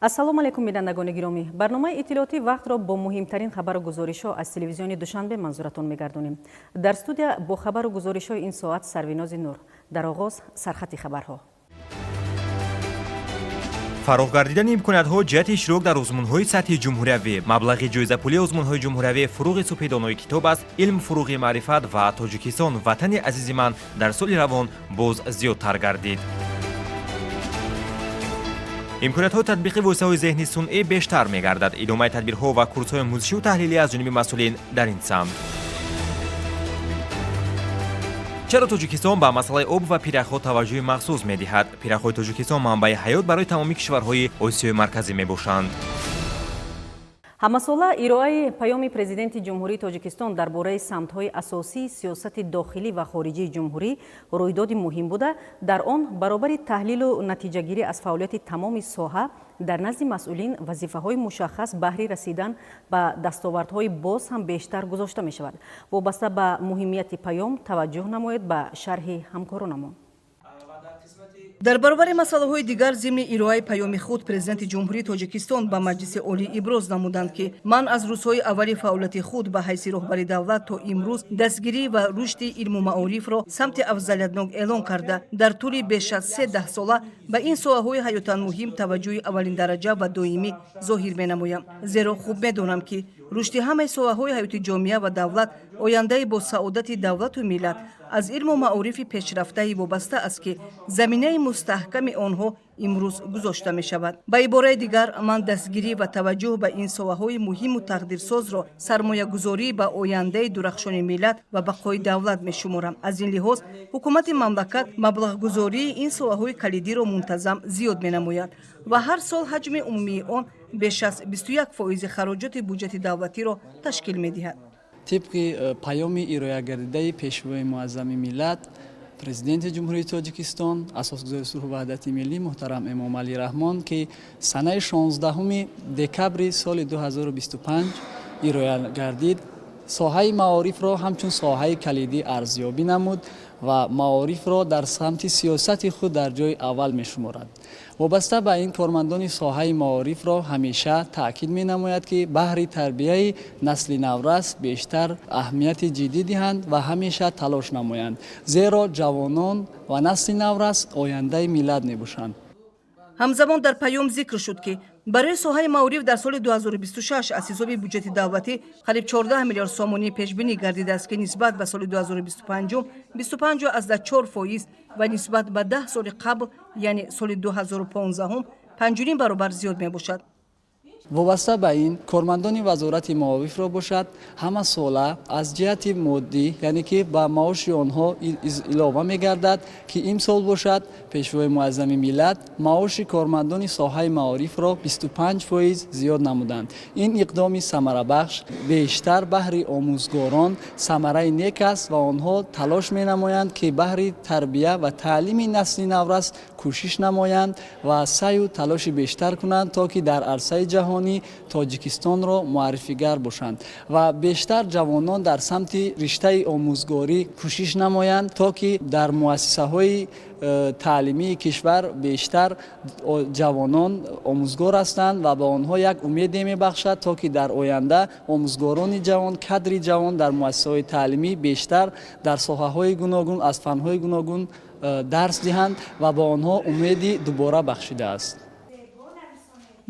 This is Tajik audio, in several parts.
Ассалому алайкум, бинандагони гиромӣ. Барномаи иттилоотии «Вақтро» бо муҳимтарин хабару гузоришҳо аз телевизиони Душанбе манзуратон мегардонем. Дар студия бо хабару гузоришҳои ин соат Сарвинози Нур. Дар оғоз сархати хабарҳо. Фароҳ гардидани имкониятҳо ҷиҳати иштирок дар озмунҳои сатҳи ҷумҳуриявӣ, маблағи ҷоизапулии озмунҳои ҷумҳуриявӣ «Фуруғи субҳи китоб аст», «Илм фуруғи маърифат» ва «Тоҷикистон ватани азизи ман» дар соли равон боз зиёдтар гардид. Имкониятҳои татбиқи воситаҳои зеҳни сунъӣ бештар мегардад. Идомаи тадбирҳо ва курсҳои омӯзишиву таҳлилӣ аз ҷониби масъулин дар ин самт. Чаро Тоҷикистон ба масъалаи об ва пиряхҳо таваҷҷӯҳи махсус медиҳад? Пиряхҳои Тоҷикистон манбаи ҳаёт барои тамоми кишварҳои Осиёи Марказӣ мебошанд. Ҳамасола ироаи Паёми Президенти Ҷумҳурии Тоҷикистон дар бораи самтҳои асосии сиёсати дохилӣ ва хориҷии ҷумҳурӣ рӯйдоди муҳим буда, дар он баробари таҳлилу натиҷагирӣ аз фаъолияти тамоми соҳа дар назди масъулин вазифаҳои мушаххас баҳри расидан ба дастовардҳои боз ҳам бештар гузошта мешавад. Вобаста ба муҳимияти паём таваҷҷӯҳ намоед ба шарҳи ҳамкоронамон. Дар баробари масъалаҳои дигар, зимни ироаи паёми худ Президенти Ҷумҳурии Тоҷикистон ба Маҷлиси Олӣ иброз намуданд, ки ман аз рӯзҳои аввали фаъолияти худ ба ҳайси роҳбари давлат то имрӯз дастгирӣ ва рушди илму маорифро самти афзалиятнок эълон карда, дар тӯли беш аз се даҳсола ба ин соҳаҳои ҳаётан муҳим таваҷҷӯҳи аввалиндараҷа ва доимӣ зоҳир менамоям. Зеро хуб медонам, ки рушди ҳамаи соҳаҳои ҳаёти ҷомеа ва давлат, ояндаи босаодати давлату миллат аз илму маорифи пешрафтаи вобаста аст, ки заминаи мустаҳками онҳо имрӯз гузошта мешавад. Ба ибораи дигар, ман дастгирӣ ва таваҷҷӯҳ ба ин соҳаҳои муҳиму тақдирсозро сармоягузорӣ ба ояндаи дурахшони миллат ва бақои давлат мешуморам. Аз ин лиҳоз ҳукумати мамлакат маблағгузории ин соҳаҳои калидиро мунтазам зиёд менамояд ва ҳар сол ҳаҷми умумии он беш аз 21 фоизи хароҷоти буҷети давлатиро ташкил медиҳад. Тибқи паёми ироагардидаи Пешвои муаззами миллат, Президенти Ҷумҳурии Тоҷикистон, Асосгузори сулҳу ваҳдати миллӣ муҳтарам Эмомалӣ Раҳмон, ки санаи 16 декабри соли 2025 ироя гардид, соҳаи маорифро ҳамчун соҳаи калидӣ арзёбӣ намуд ва маорифро дар самти сиёсати худ дар ҷои аввал мешуморад. Вобаста ба ин, кормандони соҳаи маорифро ҳамеша таъкид менамояд, ки баҳри тарбияи насли наврас бештар аҳамияти ҷиддӣ диҳанд ва ҳамеша талош намоянд, зеро ҷавонон ва насли наврас ояндаи миллат мебошанд. Ҳамзамон дар паём зикр шуд, ки барои соҳаи маориф дар соли 2026 аз ҳисоби буҷети давлатӣ қариб 14 миллиард сомонӣ пешбинӣ гардидааст, ки нисбат ба соли 2025 25,4% ва нисбат ба 10 соли қабл, яъне соли 2015, 5,5 баробар зиёд мебошад. Вобаста ба ин, кормандони Вазорати маорифро бошад, ҳама сола аз ҷиҳати моддӣ, яъне ки ба маоши онҳо илова мегардад, ки имсол бошад, Пешвои муаззами миллат маоши кормандони соҳаи маорифро 25% зиёд намуданд. Ин иқдоми самарабахш бештар баҳри омӯзгорон самараи нек аст ва онҳо талош менамоянд, ки баҳри тарбия ва таълими насли наврас кӯшиш намоянд ва саъю талоши бештар кунанд, то ки дар арсаи ҷаҳонӣ Тоҷикистонро муаррифигар бошанд ва бештар ҷавонон дар самти риштаи омӯзгорӣ кӯшиш намоянд, то ки дар муассисаҳои таълимии кишвар бештар ҷавонон омӯзгор ҳастанд ва ба онҳо як умеде мебахшад, то ки дар оянда омӯзгорони ҷавон, кадри ҷавон дар муассисаҳои таълимӣ бештар дар соҳаҳои гуногун, аз фанҳои гуногун дарс диҳанд ва ба онҳо умеди дубора бахшидааст.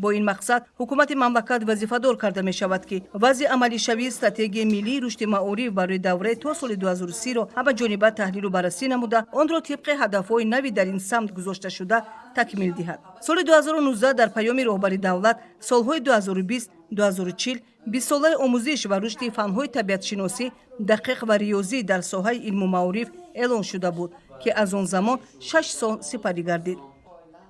Бо ин мақсад ҳукумати мамлакат вазифадор карда мешавад, ки вазъи амалишавии Стратегияи миллии рушди маориф барои давраи то соли 2030-ро ҳамаҷониба таҳлилу баррасӣ намуда, онро тибқи ҳадафҳои нави дар ин самт гузошташуда такмил диҳад. Соли 2019 дар Паёми роҳбари давлат солҳои 2020 2040 бистсолаи омӯзиш ва рушди фанҳои табиатшиносӣ, дақиқ ва риёзӣ дар соҳаи илму маориф эълон шуда буд, ки аз он замон 6 сол сипарӣ гардид.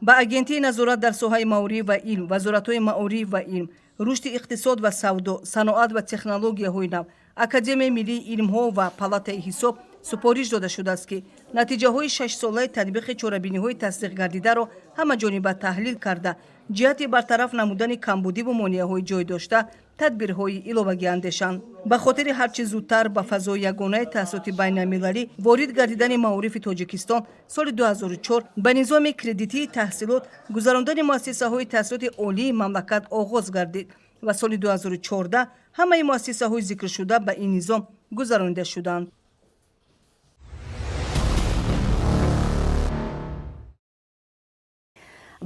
Ба Агентии назорат дар соҳаи маориф ва илм, вазоратҳои маориф ва илм, рушди иқтисод ва савдо, саноат ва технологияҳои нав, Академияи миллии илмҳо ва Палатаи ҳисоб супориш дода шудааст, ки Натиҷаҳои шашсолаи татбиқи чорабиниҳои тасдиқгардидаро ҳамаҷониба таҳлил карда, ҷиҳати бартараф намудани камбудиву монеаҳои ҷой дошта тадбирҳои иловагӣ андешанд. Ба хотири ҳарчи зудтар ба фазои ягонаи таҳсилоти байналмилалӣ ворид гардидани маорифи Тоҷикистон соли 2004 ба низоми кредитии таҳсилот гузарондани муассисаҳои таҳсилоти олии мамлакат оғоз гардид ва соли 2014 ҳамаи муассисаҳои зикршуда ба ин низом гузаронида шуданд.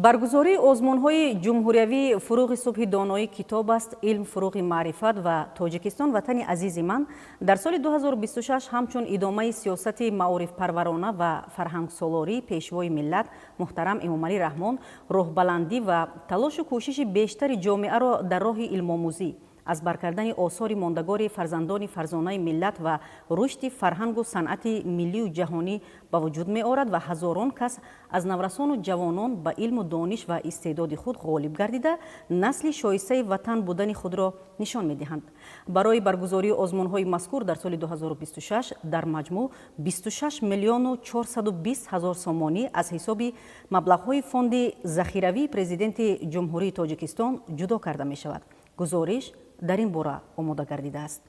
Баргузории озмунҳои ҷумҳуриявии «Фуруғи субҳи доноӣ китоб аст», «Илм фуруғи маърифат» ва «Тоҷикистон ватани азизи ман» дар соли 2026 ҳамчун идомаи сиёсати маорифпарварона ва фарҳангсолории Пешвои миллат муҳтарам Эмомалӣ Раҳмон роҳбаландӣ ва талошу кӯшиши бештари ҷомеаро дар роҳи илмомӯзӣ, аз бар кардани осори мондагори фарзандони фарзонаи миллат ва рушди фарҳангу санъати миллию ҷаҳонӣ ба вуҷуд меорад ва ҳазорон кас аз наврасону ҷавонон ба илму дониш ва истеъдоди худ ғолиб гардида, насли шоистаи ватан будани худро нишон медиҳанд. Барои баргузории озмунҳои мазкур дар соли 2026 дар маҷмӯъ 26 миллиону 420 ҳазор сомонӣ аз ҳисоби маблағҳои фонди захиравии Президенти Ҷумҳурии Тоҷикистон ҷудо карда мешавад. Гузориш дар ин бора омода гардидааст.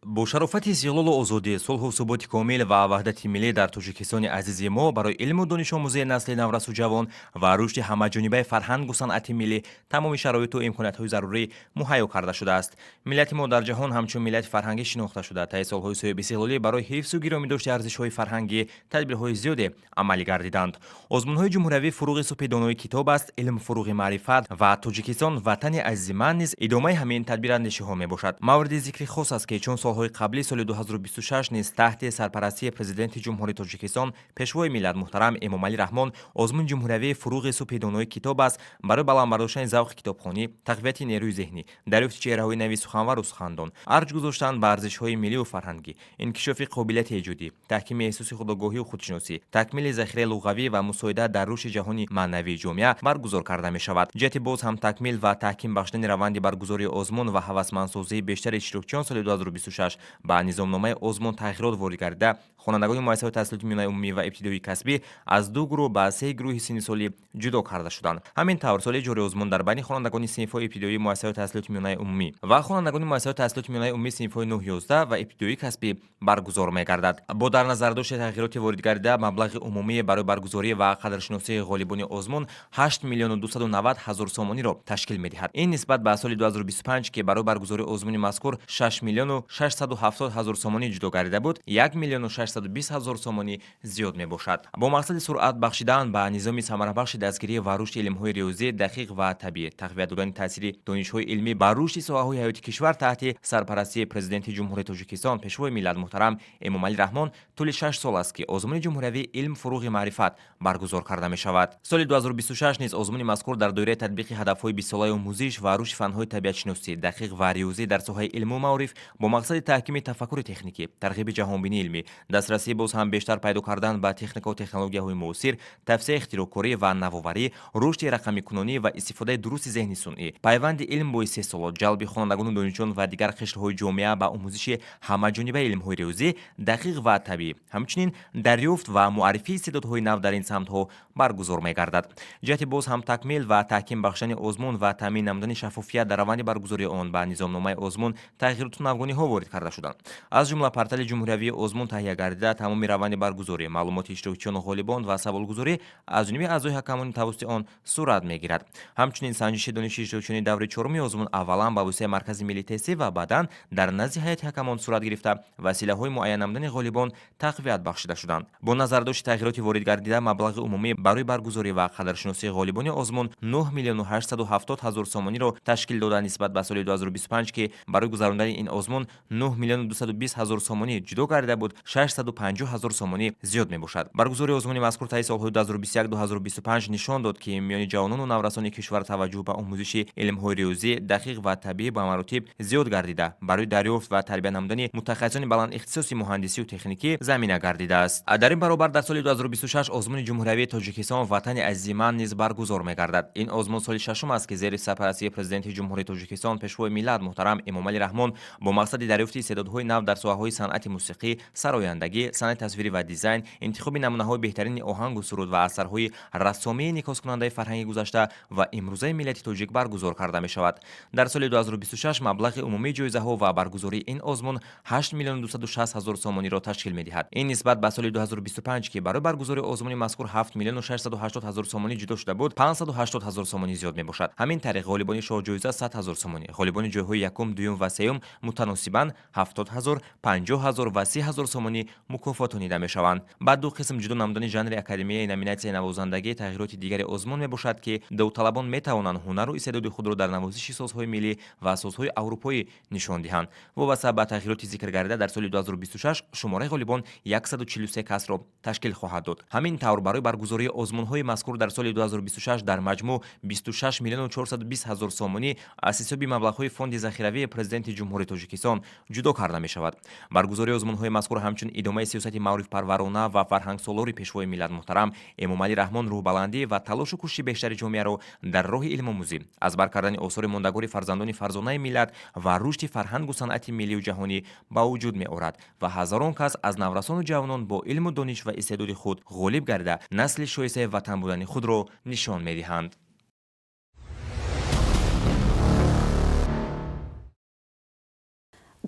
Бо шарофати истиқлолу озодӣ, сулҳу суботи комил ва ваҳдати миллӣ дар Тоҷикистони азизи мо барои илму донишомӯзии насли наврасу ҷавон ва рушди ҳамаҷонибаи фарҳангу санъати миллӣ тамоми шароиту имкониятҳои зарурӣ муҳайё карда шудааст. Миллати мо дар ҷаҳон ҳамчун миллати фарҳангӣ шинохта шуда, таи солҳои соҳибистиқлолӣ барои ҳифзу гиромӣ дошти арзишҳои фарҳангӣ тадбирҳои зиёде амалӣ гардиданд. Озмунҳои ҷумҳуриявии «Фуруғи субҳи доноӣ китоб аст», «Илм фуруғи маърифат» ва «Тоҷикистон ватани азизи ман» низ идомаи ҳамин тадбирандешиҳо мебошад. Мавриди зикри хос аст, ки чун солҳои қаблӣ соли 2026 низ таҳти сарпарастии Президенти Ҷумҳурии Тоҷикистон, Пешвои миллат муҳтарам Эмомалӣ Раҳмон озмуни ҷумҳуриявии «Фуруғи субҳи донои китоб аст» барои баланд бардоштани завқи китобхонӣ, тақвияти нерӯи зеҳнӣ, дарёфти чеҳраҳои нави суханвару сухандон, арҷ гузоштан ба арзишҳои миллию фарҳангӣ, инкишофи қобилияти эҷодӣ, таҳкими эҳсоси худогоҳию худшиносӣ, такмили захираи луғавӣ ва мусоидат дар рушди ҷаҳони маънавии ҷомеа баргузор карда мешавад. Ҷиҳати боз ҳам такмил ва таҳким бахшидани раванди баргузории озмун ва ҳавасмандсозии бештари иштирокчиён соли 2026 ба низомномаи озмун тағйирот ворид гардида, хонандагони муассисаҳои таҳсилоти миёнаи умумӣ ва ибтидоии касбӣ аз ду гурӯҳ ба се гурӯҳи синни солӣ ҷудо карда шуданд. Ҳамин тавр, соли ҷории озмун дар байни хонандагони синфҳои ибтидоии муассисаҳои таҳсилоти миёнаи умумӣ ва хонандагони муассисаҳои таҳсилоти миёнаи умумии синфҳои 9-11 ва ибтидоии касбӣ баргузор мегардад. Бо дар назардошти тағйироти ворид гардида, маблағи умумӣ барои баргузорӣ ва қадршиносии ғолибони озмун 8 миллиону 290 ҳазор сомониро ташкил медиҳад. Ин нисбат ба соли 2025, ки барои баргузории озмуни мазкур 6 миллиону 670 ҳазор сомонӣ ҷудо гардида буд, 1 миллиону 620 ҳазор сомонӣ зиёд мебошад. Бо мақсади суръат бахшидан ба низоми самарабахши дастгирӣ ва рушди илмҳои риёзӣ, дақиқ ва табиӣ, тақвият додани таъсири донишҳои илмӣ ба рушди соҳаҳои ҳаёти кишвар таҳти сарпарастии Президенти Ҷумҳурии Тоҷикистон, Пешвои миллат муҳтарам Эмомалӣ Раҳмон тӯли 6 сол аст, ки озмуни ҷумҳуриявии «Илм фуруғи маърифат» баргузор карда мешавад. Соли 2026 низ озмуни мазкур дар доираи татбиқи ҳадафҳои бистсолаи омӯзиш ва рушди фанҳои табиатшиносӣ, дақиқ ва риёзӣ дар соҳаи илму маориф бо мақсади таҳкими тафаккури техникӣ, тарғиби ҷаҳонбинии илмӣ, дастрасии боз ҳам бештар пайдо кардан ба техникаву технологияҳои муосир, тавсеаи ихтироъкорӣ ва навоварӣ, рушди рақамикунонӣ ва истифодаи дурусти зеҳни сунъӣ, пайванди илм бо истеҳсолот, ҷалби хонандагону донишҷӯён ва дигар қишрҳои ҷомеа ба омӯзиши ҳамаҷонибаи илмҳои риёзӣ, дақиқ ва табиӣ, ҳамчунин дарёфт ва муаррифии истеъдодҳои нав дар ин самтҳо баргузор мегардад. Ҷиҳати боз ҳам такмил ва таҳким бахшидани озмун ва таъмин намудани шаффофият дар раванди баргузории он ба низомномаи озмун тағйироту навгониҳо ворид карда шуданд. Аз ҷумла, портали ҷумҳуриявии озмун таҳия гардида, тамоми раванди баргузорӣ, маълумоти иштирокчиёну ғолибон ва саволгузорӣ аз ҷониби аъзои ҳакамони тавассути он сурат мегирад. Ҳамчунин, санҷиши дониши иштирокчиёни даври чоруми озмун аввалан ба воситаи Маркази миллии тестӣ ва баъдан дар назди ҳайати ҳакамон сурат гирифта, василаҳои муайян намудани ғолибон тақвият бахшида шуданд. Бо назардошти тағйироти ворид гардида, маблағи умумӣ барои баргузорӣ ва қадршиносии ғолибони озмун 9 миллиону 870 ҳазор сомониро ташкил дода, нисбат ба соли 2025, ки барои гузарондани ин озмун 9 миллиону 220 ҳазор сомонӣ ҷудо гардида буд, 650 ҳазор сомонӣ зиёд мебошад. Баргузории озмуни мазкур таи солҳои 2021-2025 нишон дод, ки миёни ҷавонону наврасони кишвар таваҷҷӯҳ ба омӯзиши илмҳои риёзӣ, дақиқ ва табиӣ ба маротиб зиёд гардида, барои дарёфт ва тарбия намудани мутахассисони баландихтисоси муҳандисию техникӣ замина гардидааст. Дар ин баробар, дар соли 2026 озмуни ҷумҳуриявии «Тоҷикистон ватани азизи ман» низ баргузор мегардад. Ин озмун соли шашум аст, ки зери сарпарастии Президенти Ҷумҳурии Тоҷикистон, Пешвои миллат муҳтарам Эмомалӣ Раҳмон бо мақсади дарёфти Дарёфти истеъдодҳои нав дар соҳаҳои санъати мусиқӣ, сарояндагӣ, санъати тасвирӣ ва дизайн, интихоби намунаҳои беҳтарини оҳангу суруд ва асарҳои рассомии инъикоскунандаи фарҳанги гузашта ва имрӯзаи миллати тоҷик баргузор карда мешавад. Дар соли 2026 маблағи умумии ҷоизаҳо ва баргузории ин озмун 8 миллиону 260 ҳазор сомониро ташкил медиҳад. Ин нисбат ба соли 2025, ки барои баргузории озмуни мазкур 7 миллиону 680 ҳазор сомонӣ ҷудо шуда буд, 580 ҳазор сомонӣ зиёд мебошад. Ҳамин тариқ, ғолибони шоҳҷоиза 100 ҳазор сомонӣ, ғолибони ҷойҳои якум, дуюм ва сеюм мутаносибан 70 ҳазор, 50 ҳазор ва 30 ҳазор сомонӣ мукофотонида мешаванд. Ба ду қисм ҷудо намудани жанри академияи номинатсияи навозандагӣ тағйироти дигари озмун мебошад, ки довталабон метавонанд ҳунару истеъдоди худро дар навозиши созҳои миллӣ ва созҳои аврупоӣ нишон диҳанд. Вобаста ба тағйироти зикргардида, дар соли 2026 шумораи ғолибон 143 касро ташкил хоҳад дод. Ҳамин тавр, барои баргузории озмунҳои мазкур дар соли 2026 дар маҷмӯъ 26 миллиону 420 ҳазор сомонӣ аз ҳисоби маблағҳои Фонди захиравии Президенти Ҷумҳурии Тоҷикистон ҷудо карда мешавад. Баргузории озмунҳои мазкур ҳамчун идомаи сиёсати маорифпарварона ва фарҳангсолори Пешвои миллат муҳтарам Эмомалӣ Раҳмон рӯҳбаландӣ ва талошу кӯшиши бештари ҷомеаро дар роҳи илмомӯзӣ, аз бар кардани осори мондагори фарзандони фарзонаи миллат ва рушди фарҳангу санъати миллию ҷаҳонӣ ба вуҷуд меорад ва ҳазорон кас аз наврасону ҷавонон бо илму дониш ва истеъдоди худ ғолиб гардида, насли шоистаи ватан будани худро нишон медиҳанд.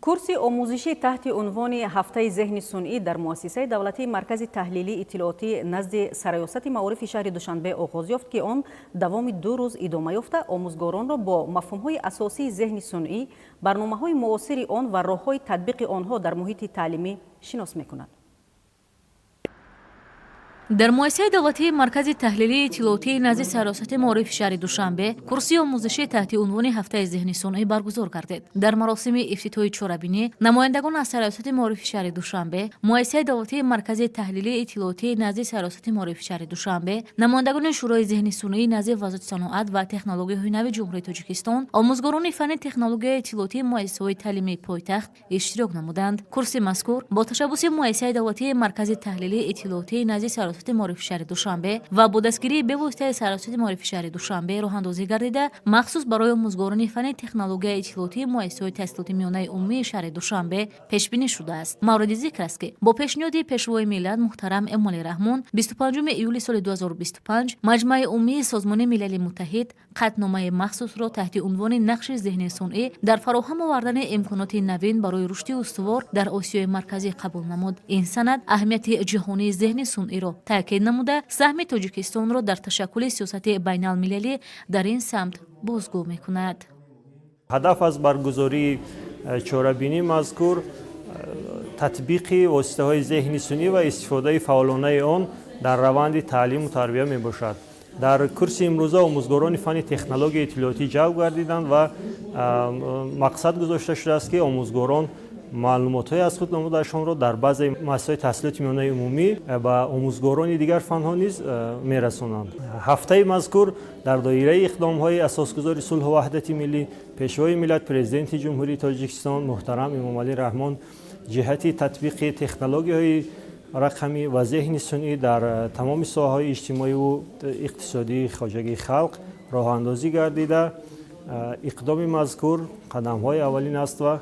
Курси омӯзишӣ таҳти унвони «Ҳафтаи зеҳни сунъӣ» дар муассисаи давлатии Маркази таҳлилии иттилоотӣ назди Сарраёсати маорифи шаҳри Душанбе оғоз ёфт, ки он давоми 2 рӯз идома ёфта, омӯзгоронро бо мафҳумҳои асосии зеҳни сунъӣ, барномаҳои муосири он ва роҳҳои татбиқи онҳо дар муҳити таълимӣ шинос мекунад. Дар муассисаи давлатии Маркази таҳлилии иттилоотии назди Сарраёсати маорифи шаҳри Душанбе курси омӯзишӣ таҳти унвони «Ҳафтаи зеҳни сунъӣ» баргузор гардид. Дар маросими ифтитоҳи чорабинӣ намояндагон аз Сарраёсати маорифи шаҳри Душанбе, муассисаи давлатии Маркази таҳлилии иттилоотии назди Сарраёсати маорифи шаҳри Душанбе, намояндагони Шӯрои зеҳни сунъӣ назди Вазорати саноат ва технологияҳои нави Ҷумҳурии Тоҷикистон, омӯзгорони фанни технологияи иттилоотии муассисаҳои таълимии пойтахт иштирок намуданд. Курси мазкур бо ташаббуси муассисаи давлатии Маркази таҳлилии иттилоотии назди Сарраёсати маорифи шаҳри Душанбе ва бо дастгирии бевоситаи Сарраёсати маорифи шаҳри Душанбе роҳандозӣ гардида, махсус барои омӯзгорони фанни технологияи иттилоотии муассисаҳои таҳсилоти миёнаи умумии шаҳри Душанбе пешбинӣ шудааст. Мавриди зикр аст, ки бо пешниҳоди Пешвои миллат муҳтарам Эмомалӣ Раҳмон 25 июли соли 2025 Маҷмаи умумии Созмони Милали Муттаҳид қатъномаи махсусро таҳти унвони «Нақши зеҳни сунъӣ дар фароҳам овардани имконоти навин барои рушди устувор дар Осиёи Марказӣ» қабул намуд. Ин санад аҳамияти ҷаҳонии зеҳни сунъиро таъкид намуда, саҳми Тоҷикистонро дар ташаккули сиёсати байналмилалӣ дар ин самт бозгӯ мекунад. Ҳадаф аз баргузории чорабинии мазкур татбиқи воситаҳои зеҳни сунъӣ ва истифодаи фаъолонаи он дар раванди таълиму тарбия мебошад. Дар курси имрӯза омӯзгорони фанни технологияи иттилоотӣ ҷалб гардиданд ва мақсад гузошта шудааст, ки омӯзгорон маълумотҳои аз худ намудаашонро дар баъзе муассисаҳои таҳсилоти миёнаи умумӣ ба омӯзгорони дигар фанҳо низ мерасонанд. Ҳафтаи мазкур дар доираи иқдомҳои асосгузори сулҳу ваҳдати миллӣ, Пешвои миллат, Президенти Ҷумҳурии Тоҷикистон муҳтарам Эмомалӣ Раҳмон ҷиҳати татбиқи технологияҳои рақамӣ ва зеҳни сунъӣ дар тамоми соҳаҳои иҷтимоиву иқтисодии хоҷагии халқ роҳандозӣ гардида, иқдоми мазкур қадамҳои аввалин аст ва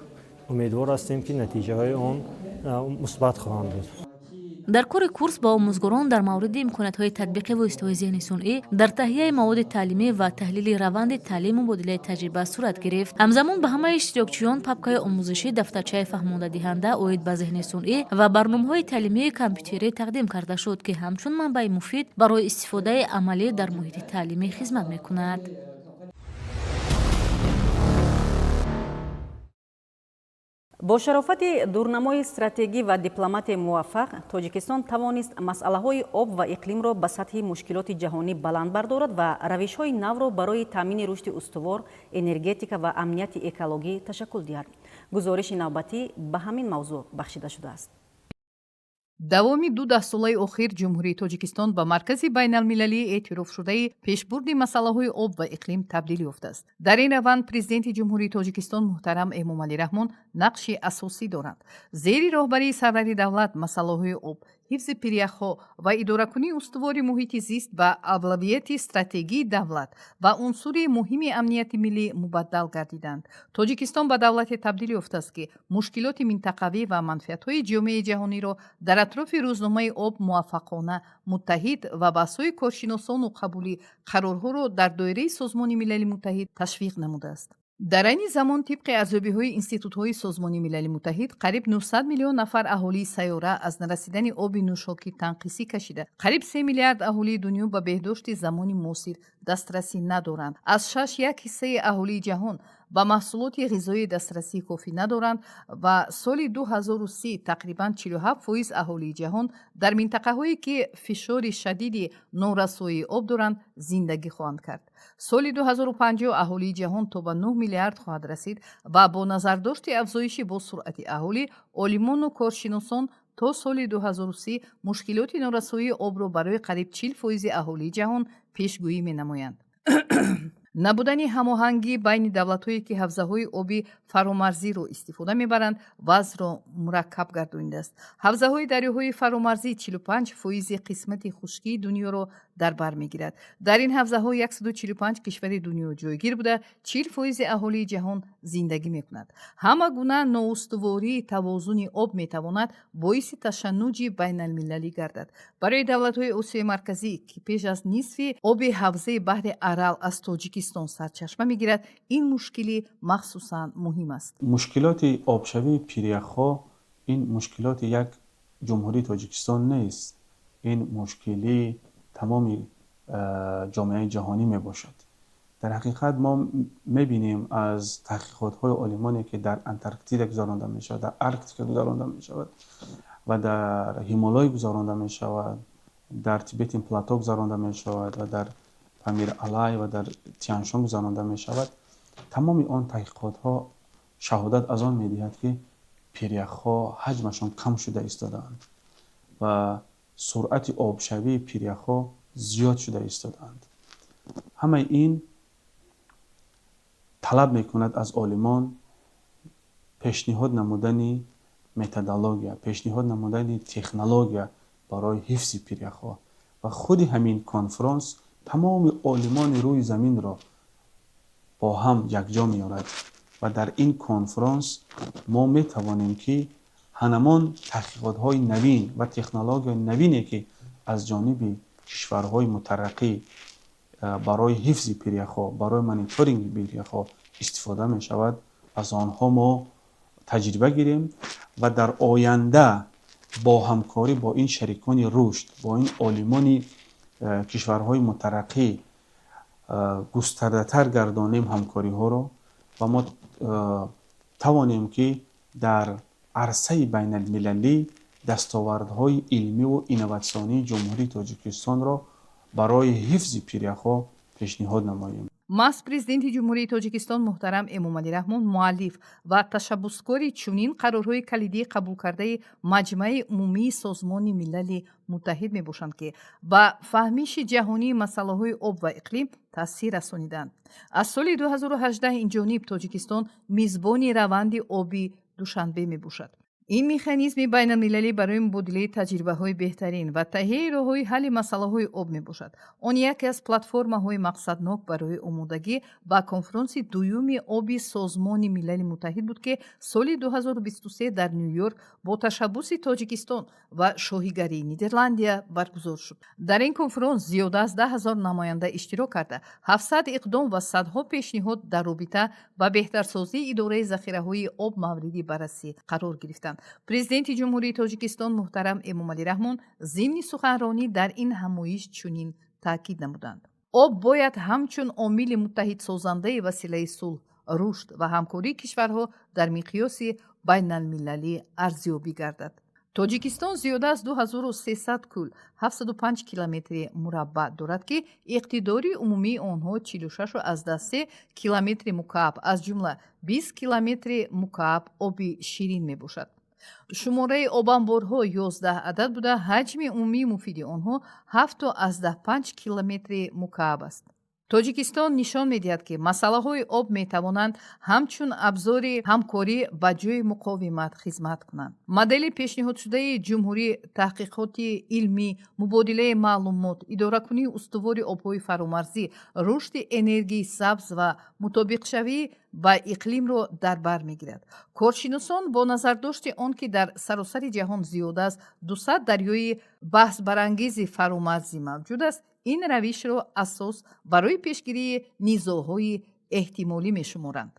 умедвор ҳастем, ки натиҷаҳои он мусбат хоҳанд буд. Дар кори курс ба омӯзгорон дар мавриди имкониятҳои татбиқи воситаҳои зеҳни сунъӣ дар таҳияи маводи таълимӣ ва таҳлили раванди таълим мубодилаи таҷриба сурат гирифт. Ҳамзамон ба ҳамаи иштирокчиён папкаи омӯзишӣ, дафтарчаи фаҳмондадиҳанда оид ба зеҳни сунъӣ ва барномаҳои таълимии компютерӣ тақдим карда шуд, ки ҳамчун манбаи муфид барои истифодаи амалӣ дар муҳити таълимӣ хизмат мекунад. Бо шарофати дурнамои стратегӣ ва дипломатияи муваффақ Тоҷикистон тавонист масъалаҳои об ва иқлимро ба сатҳи мушкилоти ҷаҳонӣ баланд бардорад ва равишҳои навро барои таъмини рушди устувор, энергетика ва амнияти экологӣ ташаккул диҳад. Гузориши навбатӣ ба ҳамин мавзӯъ бахшида шудааст. Давоми 2 даҳсолаи охир Ҷумҳурии Тоҷикистон ба маркази байналмилалии эътирофшудаи пешбурди масъалаҳои об ва иқлим табдил ёфтааст. Дар ин раванд Президенти Ҷумҳурии Тоҷикистон муҳтарам Эмомалӣ Раҳмон нақши асосӣ доранд. Зери роҳбарии сарвари давлат масъалаҳои об, Ҳифзи пиряхҳо ва идоракунии устувори муҳити зист ба авлавияти стратегии давлат ва унсури муҳими амнияти миллӣ мубаддал гардиданд. Тоҷикистон ба давлате табдил ёфтааст, ки мушкилоти минтақавӣ ва манфиатҳои ҷомеаи ҷаҳониро дар атрофи рӯзномаи об муваффақона муттаҳид ва баҳсҳои коршиносону қабули қарорҳоро дар доираи Созмони Милали Муттаҳид ташвиқ намудааст. Дар айни замон, тибқи арзёбиҳои институтҳои Созмони Милали Муттаҳид, қариб 900 миллион нафар аҳолии сайёра аз нарасидани оби нӯшокӣ танқисӣ кашида, қариб 3 миллиард аҳолии дунё ба беҳдошти замони муосир дастрасӣ надоранд. Аз шаш як ҳиссаи аҳолии ҷаҳон ба маҳсулоти ғизоӣ дастрасии кофӣ надоранд ва соли 2030 тақрибан 47% аҳолии ҷаҳон дар минтақаҳое, ки фишори шадиди норасоии об доранд, зиндагӣ хоҳанд кард. Соли 2050 аҳолии ҷаҳон то ба 9 миллиард хоҳад расид ва бо назардошти афзоиши босуръати аҳолӣ, олимону коршиносон то соли 2030 мушкилоти норасоии обро барои қариб 40 фоизи аҳолии ҷаҳон пешгӯӣ менамоянд. Набудани ҳамоҳангӣ байни давлатҳое, ки ҳавзаҳои оби фаромарзиро истифода мебаранд, вазъро мураккаб гардонидааст. Ҳавзаҳои дарёҳои фаромарзӣ 45 фоизи қисмати хушкии дунёро дар бар мегирад. Дар ин ҳавзаҳо 145 кишвари дунё ҷойгир буда, 40 фоизи аҳолии ҷаҳон зиндагӣ мекунад. Ҳама гуна ноустувории тавозуни об метавонад боиси ташаннуҷи байналмилалӣ гардад. Барои давлатҳои Осиёи Марказӣ, ки беш аз нисфи оби ҳавзаи баҳри Арал аз Тоҷикистон сарчашма мегирад, ин мушкилӣ махсусан муҳим аст. Мушкилоти обшавии пиряхҳо ин мушкилоти як Ҷумҳурии Тоҷикистон нест, ин мушкилии тамоми ҷомеаи ҷаҳонӣ мебошад. Дар ҳақиқат, мо мебинем аз таҳқиқотҳои олимоне, ки дар Антарктида гузаронда мешавад, дар Арктика гузаронда мешавад ва дар Ҳимолой гузаронда мешавад, дар Тибетин плато гузаронда мешавад ва дар Памир Алай ва дар Тяншон гузаронда мешавад, тамоми он таҳқиқотҳо шаҳодат аз он медиҳад, ки пиряхҳо ҳаҷмашон кам шуда истодаанд ва суръати обшавии пиряхҳо зиёд шуда истодаанд. Ҳамаи ин талаб мекунад аз олимон пешниҳод намудани методология, пешниҳод намудани технология барои ҳифзи пиряхҳо. Ва худи ҳамин конфронс тамоми олимони рӯи заминро бо ҳам якҷо меорад ва дар ин конфронс мо метавонем, ки ҳанамон таҳқиқотҳои навин ва технологияи навине, ки аз ҷониби кишварҳои мутараққӣ барои ҳифзи пиряхҳо, барои мониторинги пиряхҳо истифода мешавад, аз онҳо мо таҷриба гирем ва дар оянда бо ҳамкорӣ бо ин шарикони рушд, бо ин олимони кишварҳои мутараққӣ густардатар гардонем ҳамкориҳоро ва мо тавонем, ки дар арсаи байналмилалӣ дастовардҳои илмиву инноватсионии Ҷумҳурии Тоҷикистонро барои ҳифзи пиряхҳо пешниҳод намоем. Маҳз Президенти Ҷумҳурии Тоҷикистон муҳтарам Эмомалӣ Раҳмон муаллиф ва ташаббускори чунин қарорҳои калидии қабулкардаи Маҷмаи Умумии Созмони Милали Муттаҳид мебошанд, ки ба фаҳмиши ҷаҳонии масъалаҳои об ва иқлим таъсир расониданд. Аз соли 2018 инҷониб Тоҷикистон мизбони раванди оби Душанбе мебошад. Ин механизми байналмилалӣ барои мубодилаи таҷрибаҳои беҳтарин ва таҳияи роҳҳои ҳалли масъалаҳои об мебошад. Он яке аз платформаҳои мақсаднок барои омодагӣ ба конфронси дуюми оби Созмони Милали Муттаҳид буд, ки соли 2023 дар Ню Йорк бо ташаббуси Тоҷикистон ва шоҳигарии Нидерландия баргузор шуд. Дар ин конфронс зиёда аз 10 000 намоянда иштирок карда, 700 иқдом ва садҳо пешниҳод дар робита ба беҳтарсозии идораи захираҳои об мавриди баррасӣ қарор гирифтанд. Президенти Ҷумҳурии Тоҷикистон муҳтарам Эмомалӣ Раҳмон зимни суханронӣ дар ин ҳамоиш чунин таъкид намуданд: «Об бояд ҳамчун омили муттаҳидсозандаи василаи сулҳ, рушд ва ҳамкории кишварҳо дар миқёси байналмилалӣ арзёбӣ гардад». Тоҷикистон зиёда аз 2300 кӯл, 705 километри мураббаъ дорад, ки иқтидори умумии онҳо 46,3 километри мукааб, аз ҷумла 20 километри мукааб оби ширин мебошад. Шумораи обанборҳо 11 адад буда, ҳаҷми умумии муфиди онҳо 7,5 километри мукааб аст. Тоҷикистон нишон медиҳад, ки масъалаҳои об метавонанд ҳамчун абзори ҳамкорӣ ба ҷои муқовимат хизмат кунанд. Модели пешниҳодшудаи ҷумҳурӣ таҳқиқоти илмӣ, мубодилаи маълумот, идоракунии устувори обҳои фаромарзӣ, рушди энергияи сабз ва мутобиқшавӣ ба иқлимро дар бар мегирад. Коршиносон бо назардошти он, ки дар саросари ҷаҳон зиёда аз 200 дарёи баҳсбарангези фаромарзӣ мавҷуд аст, ин равишро асос барои пешгирии низоъҳои эҳтимолӣ мешуморанд.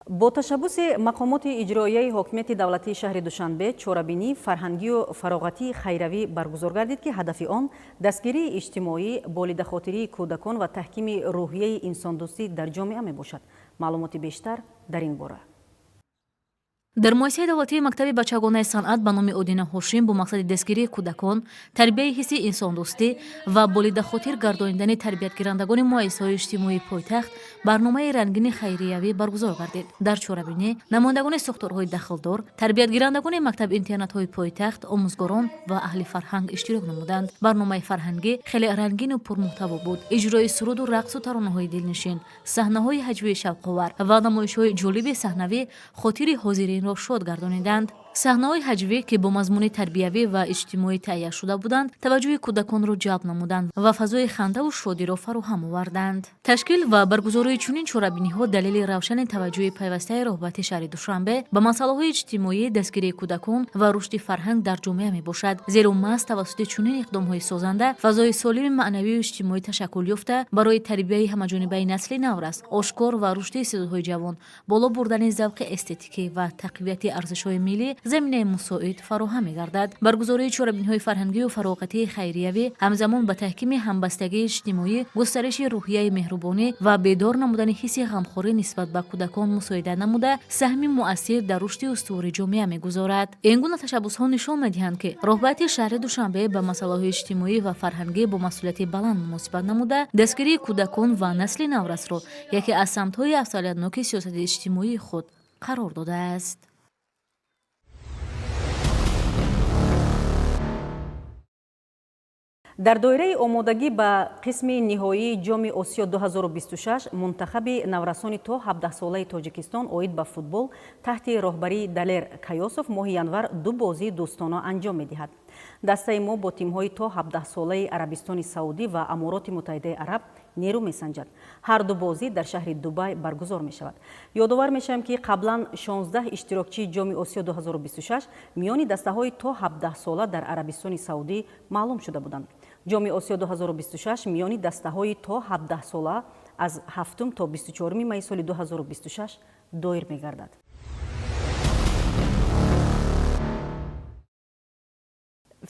Бо ташаббуси мақомоти иҷроияи ҳокимияти давлатии шаҳри Душанбе чорабинии фарҳангию фароғатии хайравӣ баргузор гардид, ки ҳадафи он дастгирии иҷтимоӣ, болидахотирии кӯдакон ва таҳкими рӯҳияи инсондӯстӣ дар ҷомеа мебошад. Маълумоти бештар дар ин бора. Дар муассисаи давлатии мактаби бачагонаи санъат ба номи Одина Ҳошим бо мақсади дастгирии кӯдакон, тарбияи ҳисси инсондӯстӣ ва болидахотир гардонидани тарбиятгирандагони муассисаҳои иҷтимоии пойтахт барномаи рангини хайриявӣ баргузор гардид. Дар чорабинӣ намояндагони сохторҳои дахлдор, тарбиятгирандагони мактаб-интернатҳои пойтахт, омӯзгорон ва аҳли фарҳанг иштирок намуданд. Барномаи фарҳангӣ хеле рангину пурмуҳтаво буд. Иҷрои суруду рақсу таронаҳои дилнишин, саҳнаҳои ҳаҷвии шавқовар ва намоишҳои ҷолиби саҳнавӣ хотири ҳозирин ро шод гардониданд. Саҳнаҳои ҳаҷвӣ, ки бо мазмуни тарбиявӣ ва иҷтимоӣ таҳия шуда буданд, таваҷҷӯҳи кӯдаконро ҷалб намуданд ва фазои хандаву шодиро фароҳам оварданд. Ташкил ва баргузории чунин чорабиниҳо далели равшани таваҷҷӯҳи пайвастаи роҳбати шаҳри Душанбе ба масъалаҳои иҷтимоӣ, дастгирии кӯдакон ва рушди фарҳанг дар ҷомеа мебошад. Зеро маҳз тавассути чунин иқдомҳои созанда фазои солими маънавию иҷтимоӣ ташаккул ёфта, барои тарбияи ҳамаҷонибаи насли наврас, ошкор ва рушди истеъдодҳои ҷавон, боло бурдани завқи эстетикӣ ва тақвияти арзишҳои миллӣ заминаи мусоид фароҳам мегардад. Баргузории чорабиниҳои фарҳангию фароғатии хайриявӣ ҳамзамон ба таҳкими ҳамбастагии иҷтимоӣ, густариши рӯҳияи меҳрубонӣ ва бедор намудани ҳисси ғамхорӣ нисбат ба кӯдакон мусоидат намуда, саҳми муассир дар рушди устувори ҷомеа мегузорад. Ин гуна ташаббусҳо нишон медиҳанд, ки роҳбарияти шаҳри Душанбе ба масъалаҳои иҷтимоӣ ва фарҳангӣ бо масъулияти баланд муносибат намуда, дастгирии кӯдакон ва насли наврасро яке аз самтҳои афзалиятноки сиёсати иҷтимоии худ қарор додааст. Дар доираи омодагӣ ба қисми ниҳоии Ҷоми Осиё 2026 мунтахаби наврасони то 17-солаи Тоҷикистон оид ба футбол таҳти роҳбарии Далер Каёсов моҳи январ ду бозии дӯстона анҷом медиҳад. Дастаи мо бо тимҳои то 17-солаи Арабистони Саудӣ ва Амороти Муттаҳидаи Араб нерӯ месанҷад. Ҳар ду бозӣ дар шаҳри Дубай баргузор мешавад. Ёдовар мешавем, ки қаблан 16 иштирокчии Ҷоми Осиё 2026 миёни дастаҳои то 17-сола дар Арабистони Саудӣ маълум шуда буданд. Ҷоми Осиё 2026 миёни дастаҳои то 17-сола аз 7 то 24 майи соли 2026 доир мегардад.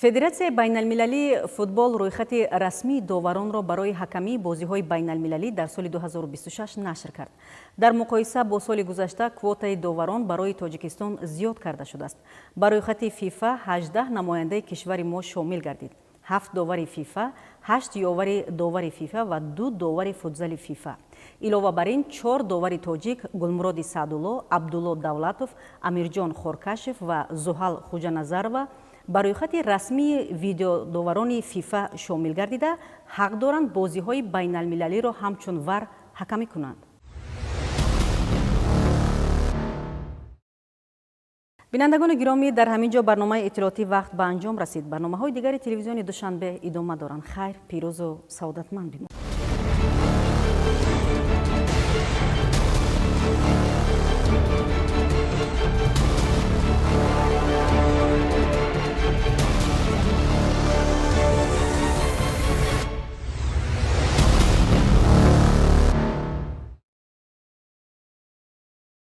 Федератсияи байналмилалии футбол рӯйхати расмии доваронро барои ҳакамии бозиҳои байналмилалӣ дар соли 2026 нашр кард. Дар муқоиса бо соли гузашта квотаи доварон барои Тоҷикистон зиёд карда шудааст. Ба рӯйхати ФИФА 18 намояндаи кишвари мо шомил гардид. 7 довари ФИФА, 8 ёвари довари ФИФА ва 2 довари футзали ФИФА. Илова бар ин 4 довари тоҷик Гулмуроди Саъдулло, Абдулло Давлатов, Амирҷон Хоркашев ва Зуҳал Хуҷаназарова ба рӯйхати расмии видеодоварони ФИФА шомил гардида, ҳақ доранд бозиҳои байналмилалиро ҳамчун вар ҳакамӣ кунанд. Бинандагони гиромӣ, дар ҳамин ҷо барномаи иттилоотӣ вақт ба анҷом расид. Барномаҳои дигари телевизиони Душанбе идома доранд. Хайр, пирӯзу саодатманд бимонед.